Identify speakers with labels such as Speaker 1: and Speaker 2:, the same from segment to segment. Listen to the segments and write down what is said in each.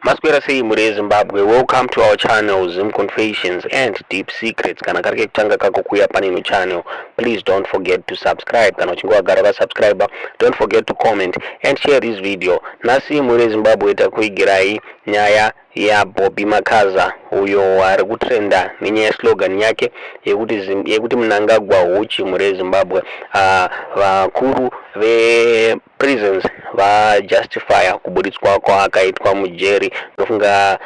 Speaker 1: Maswera sei mhuri yeZimbabwe? Welcome to our channel, Zim Confessions and Deep Secrets. Kana kari kekutanga kako kuuya panino channel, please don't forget to subscribe. Kana uchinge wagara vasubscriber, don't forget to comment and share this video. Nhasi mhuri yeZimbabwe takuigirai nyaya yaBobby Makaza, uyo ari kutrenda nenyaya yeslogan yake yekuti Mnangagwa huchi. Mhuri yeZimbabwe, vakuru veprisons vajustifya kubuditswa kwaakaitwa mujeri. Ndofunga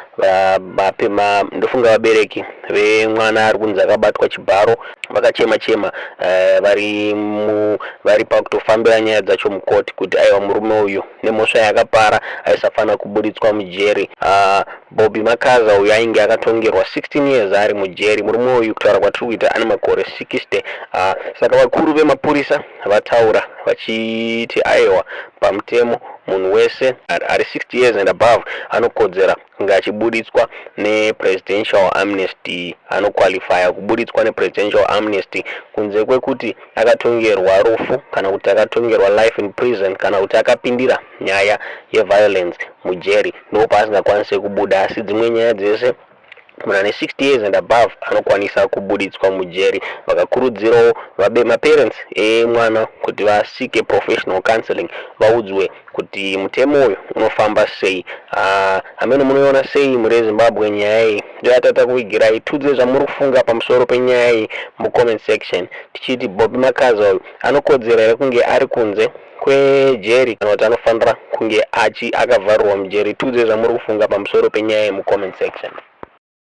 Speaker 1: vabereki vemwana ari kunzi akabatwa chibharo vakachema chema, vari pakutofambira nyaya dzacho mukoti kuti aiwa, murume uyu nemhosva yakapara aisafanira kubuditswa mujeri. Bobby Makaza uyu ainge akatongerwa 16 years ari mujeri. Murume uyu, kutaura kwatiri kuita, ane makore 60. Saka vakuru vemapurisa vataura vachiti aiwa, pamutemo munhu wese ari 60 years and above anokodzera kunge achibuditswa nepresidential amnesty, anoqualifya kubuditswa nepresidential amnesty, kunze kwekuti akatongerwa rufu kana kuti akatongerwa life in prison kana kuti akapindira nyaya yeviolence mujeri, ndo paasingakwanisi kubuda. Asi dzimwe nyaya dzese, munhu ane 60 years and above anokwanisa kubuditswa mujeri. Vakakurudzirawo maparents emwana kuti vaseeke professional counseling, vaudzwe kuti mutemo uyu unofamba sei. Hameno munoiona sei muri yeZimbabwe nyaya iyi? Ndoyatata kuvigirai. Tiudze zvamuri kufunga pamusoro penyaya iyi mucomment section, tichiti Bobby Makaza uyu anokodzera here kunge ari kunze kwejeri kana kuti anofanira kunge achi akavharirwa mujeri? Tiudze zvamuri kufunga pamusoro penyaya iyi mucomment section.